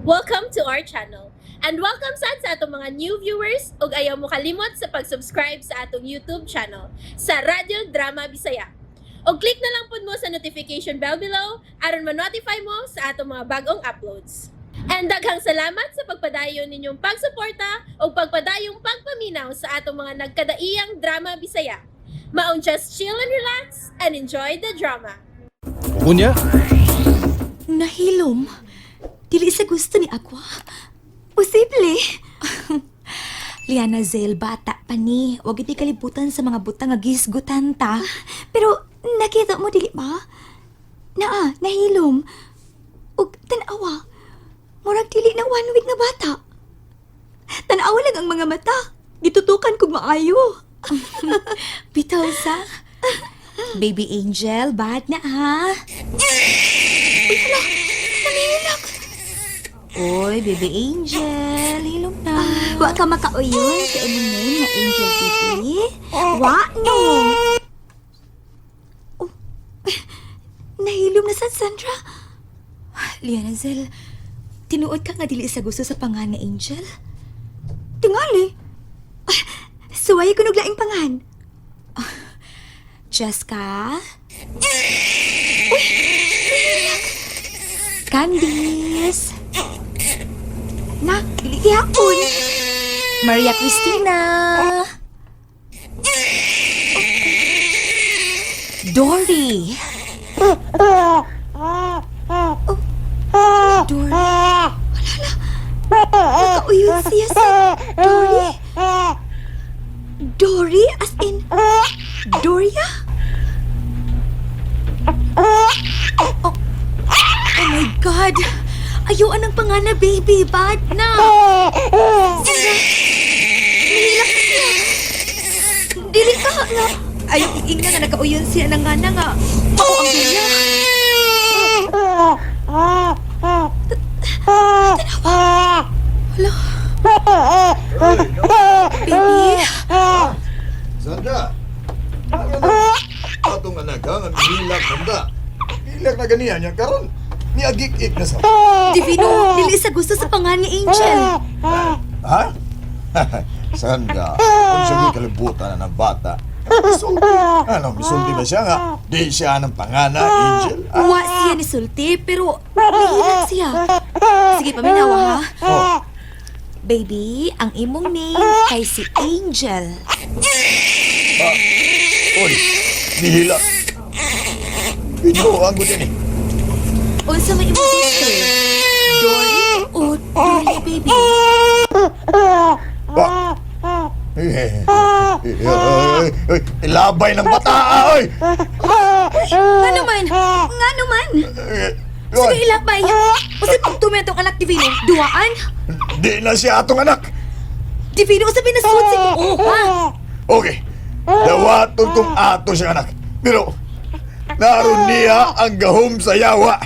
Welcome to our channel. And welcome sad sa atong mga new viewers ug ayaw mo kalimot sa pag-subscribe sa atong YouTube channel sa Radyo Drama Bisaya. Og click na lang pud mo sa notification bell below aron ma-notify mo sa atong mga bagong uploads. And daghang salamat sa pagpadayon ninyong pagsuporta ug pagpadayong pagpaminaw sa atong mga nagkadaiyang drama Bisaya. Maong just chill and relax and enjoy the drama. Unya? Nahilom. Dili sa gusto ni Aqua. Posible. Liana Zel, bata pa ni. Huwag iti kalibutan sa mga butang nga gisgutan ta. Pero nakita mo dili ba? Naa, nahilom. Ug tanawa. Murag dili na 1 week nga bata. Tanawa lang ang mga mata. Gitutukan kog maayo. Bitaw sa. Baby Angel, bad na ha? Nangihilak. Uy, Baby Angel, hilom na. Wa ka makauyon sa imong name nga Angel Baby. Wa no. Oh, nahilom na sa Sandra. Liana Zel, tinuod ka nga dili sa gusto sa pangan nga Angel? Tingali. Suway ko laing pangan. Jessica? Uy, Candice! Na, dili gihapon. Maria Cristina! Dory! Oh, Dory. Wala na. Nakauyon siya sa Dory. Dory as in Doria? Oh, oh my God! Ayaw anang pangana, baby! Bad na! Sandra! Nihilak na siya! Dili ka nga! Ayaw iingna nga nakauyon siya ng ngana nga. Mao ang bilya. Tanawa! Hala! Baby! Sandra! Atong anak ha, nga mihilak nanda. Hilak na ganiya niya karon. Niagik-ik na sa. Divino, dili sa gusto sa pangan ni Angel. Ha? Sandra, kung siya may kalibutan na ng bata, misulti. Ano, misulti ba siya nga? Di siya ng pangana, Angel? Ah, Wa siya ni sulti, pero nahilak siya. Sige, paminawa ha. Oh, Baby, ang imong name kay si Angel. Ah, oy, nihilak. Binuang ko din eh. Unsa may imong sister? Dory o Dory baby? Ah. Eh, eh, eh, eh, eh, ilabay ng bata, oy! Nga naman! Nga naman! Eh, Sige, oy, ilabay! Usa pagtumen tong anak Divino, duwaan? di na siya atong anak. Divino, usa pinasuot si Oh, ha? Okay. Dawaton kong ato siyang anak. Pero, naroon niya ang gahom sa yawa.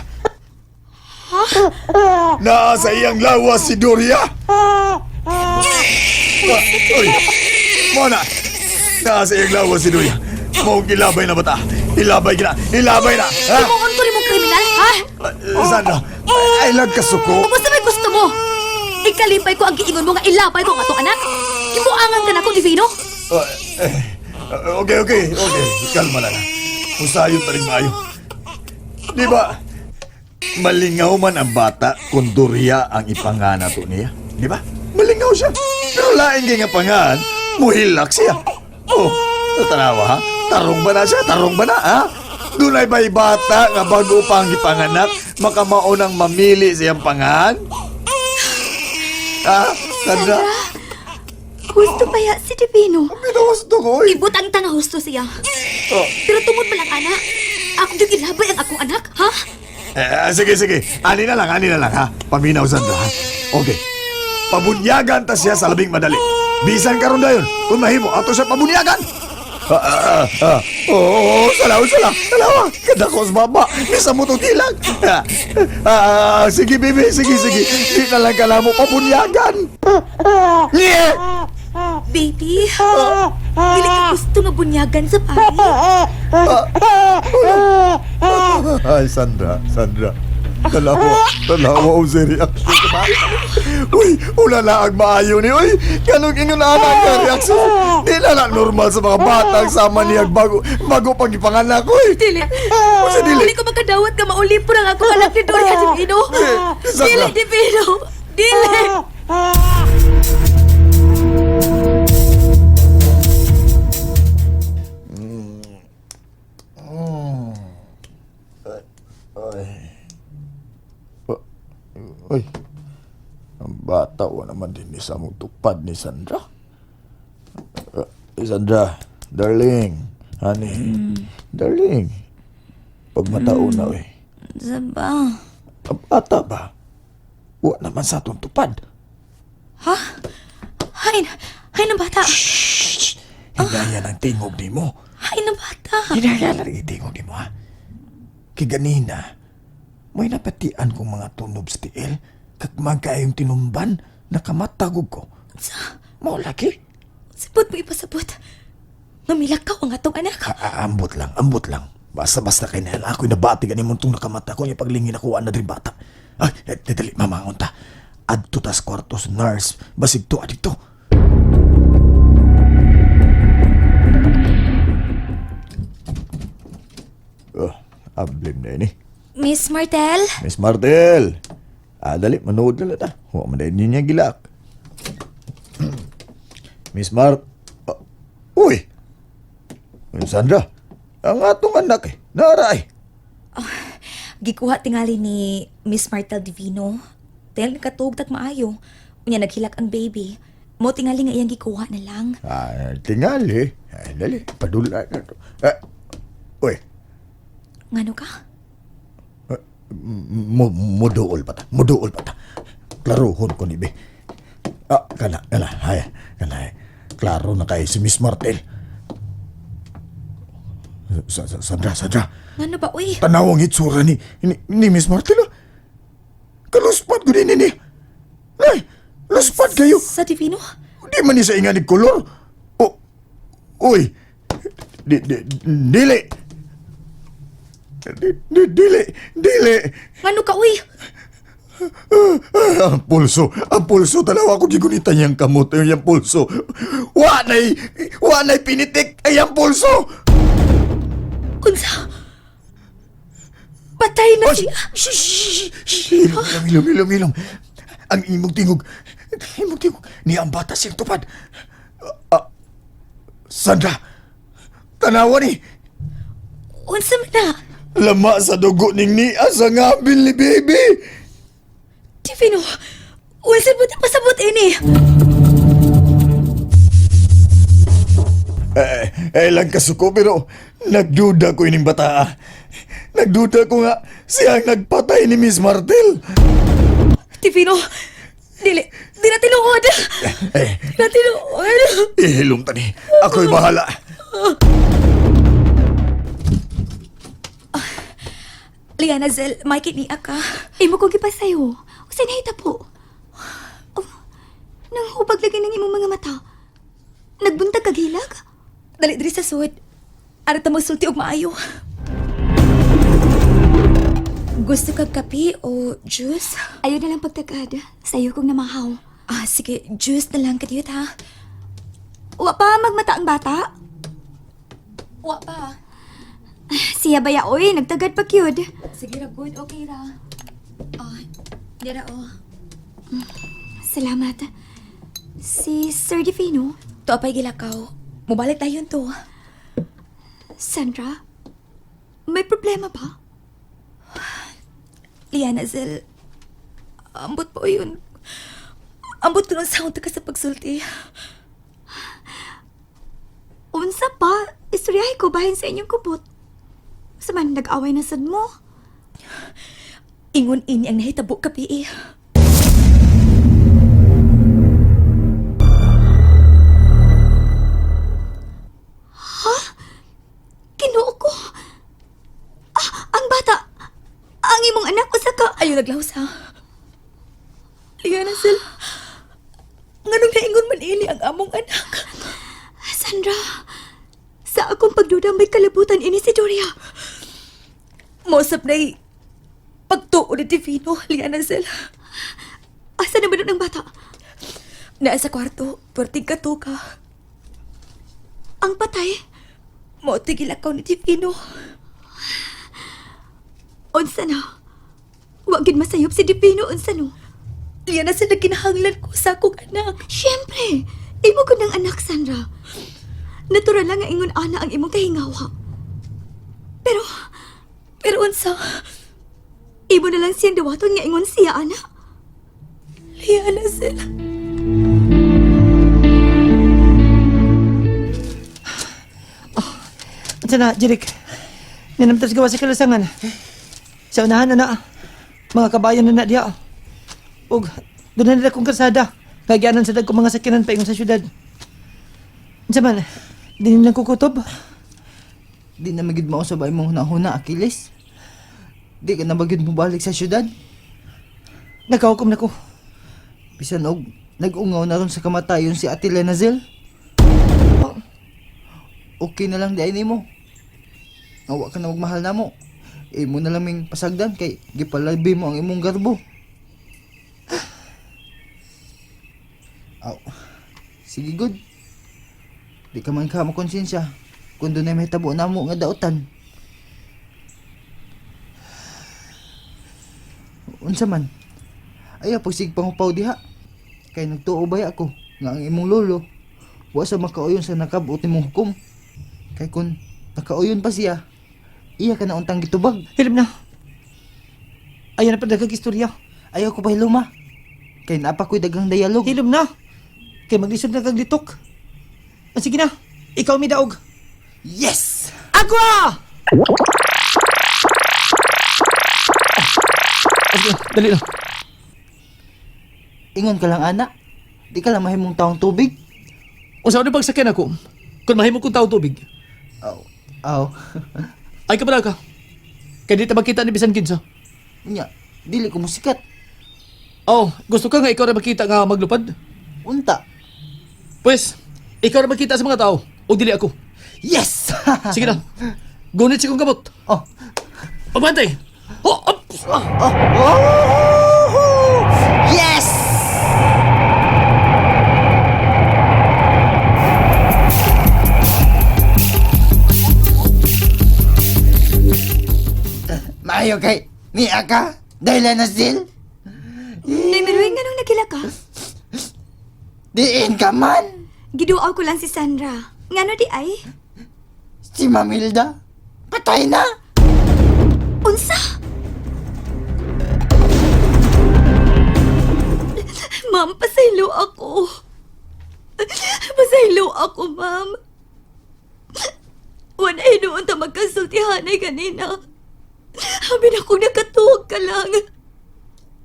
Naa sa iyang lawas si Doria. Ah, uy, Mona. Naa sa iyang lawas si Doria. Maong ilabay na bata. Ilabay ka na. Ilabay na. Ha? Tumuon ko rin mong kriminal, ha? Ah, Sandra, ay lang kasuko. Kung sa may gusto mo! Ikalipay ko ang giingon mo nga ilabay ko ang atong anak! Kibuangan ka na ko, Divino! Ah, eh, okay. Kalma lang. Usayon pa rin maayo. Di ba? Malingaw man ang bata kung Doria ang ipangana to niya. Di ba? Malingaw siya. Pero laing kay nga pangan, muhilak siya. Oh, natanawa ha? Tarong ba na siya? Tarong ba na ha? Dunay ba'y bata nga bago pa ang ipanganak, makamaunang mamili siyang pangan? Ha? Sandra? Gusto pa ya si Divino. Pinusto ko, oy. Ibutang tanga husto siya. Oh. Pero tungod pa lang, ana, ako yung ilabay ang akong anak, ha? Eh, sige, sige. Ani na lang, ani na lang, ha? Paminaw, Sandra, ha? Okay. Pabunyagan ta siya sa labing madali. Bisan karon dayon. Kung mahimo, ato siya pabunyagan. Ah, ah, ah. Oo, oh, salaw, salaw, salaw. Kadakos baba. Bisa mo itong tilag. Ah, ah, sige, baby, sige, sige. Di na lang kala mo pabunyagan. Yeah! Baby, dili ka gusto nga bunyagan sa pari. Ay, Sandra, Sandra. Tanawa, tanawa o si reaction sa bata. Uy, wala na ang maayo ni. Uy, kanong ingon na ang reaction. Di na na normal sa mga bata ang sama niya bago, bago pag ipanganak. Uy, Dili. Unsa dili? Dili ko makadawat ka mauli po ang ako anak ni Doria Divino. Sandra. Dili, Divino. Dili. Uy, ang bata wa naman din ni sa mong tupad ni Sandra. Sandra, darling, honey, darling. Pag matao na, uy. Saba. Ang bata ba? Wa naman sa atong tupad. Ha? Hain, hain ang bata. Shh! Hinaya ng tingog ni mo. Hain ang bata. Hinaya na rin tingog ni mo, ha? Kay ganina, may napatian kong mga tunob sa tiil. Kag magkaayong tinumban, nakamatagog ko. Sa, Mao lagi. sabot mo ipasabot. Mamilakaw ang atong anak. Ambot lang, ambot lang. Basta-basta kay nahal ako'y nabati ganin mong tong nakamata ko niya paglingin ako na diri bata. Ay, eh, dali, mamangon ta. Adto tas kwarto sa nurse, basig to adito. Oh, ablim na ini. Miss Martel? Miss Martel. Ah, dali, manood na lang ta. Huwag man dahil niya gilak. Miss Mar... Ah, uy! Sandra, ang atong anak eh. Nara eh. Gikuha tingali ni Miss Martel Divino. Dahil nakatuog tag maayo. Unya naghilak ang baby. Mo tingali nga iyang gikuha na lang. Ah, tingali. Ay, dali, padula na to. Ah, uy, Ngano ka? muduol pa ta. Muduol pa ta. Klaruhon ko ni be. Ah, kana, kana, ay, kana. Ay. Klaro na kay si Miss Martel. Sandra, Sandra. Ngano ba uy? Tanaw ang itsura ni Miss Martel. Ah. Kaluspad ko din ni. Ay, luspad kayo. Sa Divino? Di man ni sa inga ni kolor. O, uy. Di, di, dili. Di, di, dili, dili. Ngano ka uy? Ah, ang pulso, dalawa ko gigunita niyang kamot, yung pulso. Wa na'y pinitik, ay ang pulso. Unsa? Patay na Oh, siya. shh, shh, shh, Hilom, hilom, hilom, hilom. Ang imong tingog, niya ang bata siyang tupad. Ah, Sandra, tanawa ni. Unsa man na? Lama sa dugo ning niya sa ngabil ni baby. Divino, unsa mo ti pasabot ini? Eh, eh lang kasuko pero nagduda ko ining bata. Ah. Nagduda ko nga siya ang nagpatay ni Miss Martel. Divino, dili, di na tinuod. Eh, Di na tinuod. ihilom tani. Ako'y bahala. Liana Zel, may kiniya ka. Imo ko gipasayo. Usa nahita po. Oh, nang hubag lagi ng imong mga mata. Nagbuntag kag hilag? Dali diri sa sud. Ara ta magsulti og maayo. Gusto kag kape o juice? Ayaw na lang pagtagad. Sayo kong namahaw. Ah, sige, juice na lang kadiyot ha. Wa pa magmata ang bata. Wa pa. Siya baya oy, nagtagad pa kyud. Sige ra good, okay ra. Ah, dira oh. Salamat. Si Sir Divino, Tuwa pa'y gilakaw. Mubalik tayo to. Sandra, may problema ba? Liana Zel, ambot po yun. Ambot ko ng sound ka sa pagsulti. Unsa pa, istoryahe ko bahin sa inyong kubot. Sa man nag-away na sad mo. Ingon ini ang nahitabo kapi eh. Kinuo ko. Ah, ang bata. Ang imong anak usa ka. Ayaw naglaos ha. Liana Zel, nganong naingon man ini ang among anak? Sandra, sa akong pagduda may kalabutan ini si Doria. Mosap na. Pagtuo ni Divino, Liana Zel. Asa naman nun ang bata? Naa sa kwarto, perting katuka. Ang patay? Mao gilakaw ni Divino. Unsa na? Wa gid masayop si Divino, unsa no? Liana sa nagkinahanglan ko sa akong anak. Siyempre, imo ko ng anak, Sandra. Natural lang nga ingon ana ang imong kahingawa. Pero, pero unsa? Imo na lang siyang dawaton nga ingon siya, ana. Liana sila. Unsa na, Jeric? Ninamtas gawa sa kalasangan. Sa unahan na na. Mga kabayan na na diha. Ug doon na nila kong kalsada. Kagyanan sa dagkong mga sakyanan paingon sa syudad. Unsa man, di nilang kukutob. Di na magid mao sa imong hunahuna, Achilles. Di ka na bagid mo balik sa syudad. Nagkahukom na ko. Bisan og nag-ungaw na ron sa kamatayon si Ate Lenazel. Okay na lang di ay nimo. Awa ka na magmahal na mo. Imo na lang ming pasagdan kay gipalabi mo ang imong garbo. Aw. Sige good. Di ka man ka makonsensya kung doon ay mahitabo na mo nga dautan. Unsa man? Ayaw pagsig pangupaw diha. Kay nagtuo bay ako nga ang imong lolo wa sa makauyon sa nakabot nimong hukom. Kay kun nakauyon pa siya, iya ka na untang gitubag. Hilom na. Ayan na pa daghang istorya. Ayaw ko pa hiluma. Kay naapa ko'y daghang dialog. Hilom na. Kay maglisod na kag litok. Ah, sige na. Ikaw mi daog. Yes! Agua! Okay, dali lang. Ingon ka lang ana. Di ka lang mahimong taong tubig. Unsa ni pagsakyan ako? Kung mahimo kong tao tubig. Aw. Aw. Ay kabala ka. Kay di ta makita ni bisan kinsa. Unya, dili ko musikat. Oh, gusto ka nga ikaw ra makita nga maglupad? Unta. Pwes, ikaw ra makita sa mga tao ug dili ako. Yes! Sige na. Gunit si kong gamot. Oh. Abante. Oh, up. Oh. Oh! Yes! Maayo kay ni aka dahil na sil. Nay, Merueng, nganong nagkila ka? Diin ka man. Giduaw ko lang si Sandra. Ngano di ay? Si Mamilda patay na. Unsa? Ma'am, pasaylo ako. Pasaylo ako, ma'am. Wala hinuon ta magkasultihanay kanina. Habi na kung nakatuwag ka lang.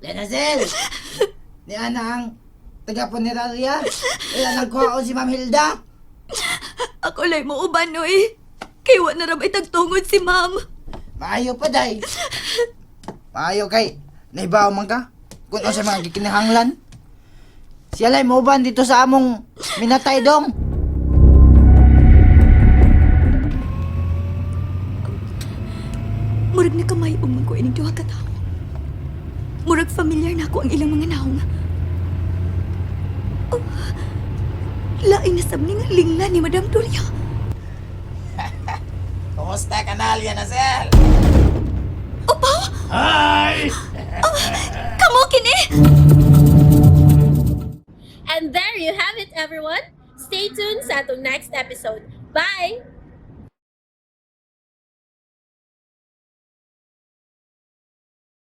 Lenazel! Ni ana ang taga punerarya. Ila nagkuhaon si Ma'am Hilda. Ako lay mo uban, oy. Kay wa na rabay tagtungod si ma'am. Maayo pa day. Maayo kay naibaw man ka. Kung ano sa mga gikinahanglan. Siya lay mauban dito sa among minatay dong. Murag na kamay man ko ining duha ka tawo. Murag familiar na ako ang ilang mga naong. Oh, lain na sab ni nga lingla ni Madam Doria. Kumusta ka na, Lenazel? Opa! Hi! Kamo kini! And there you have it, everyone. Stay tuned sa atong next episode. Bye!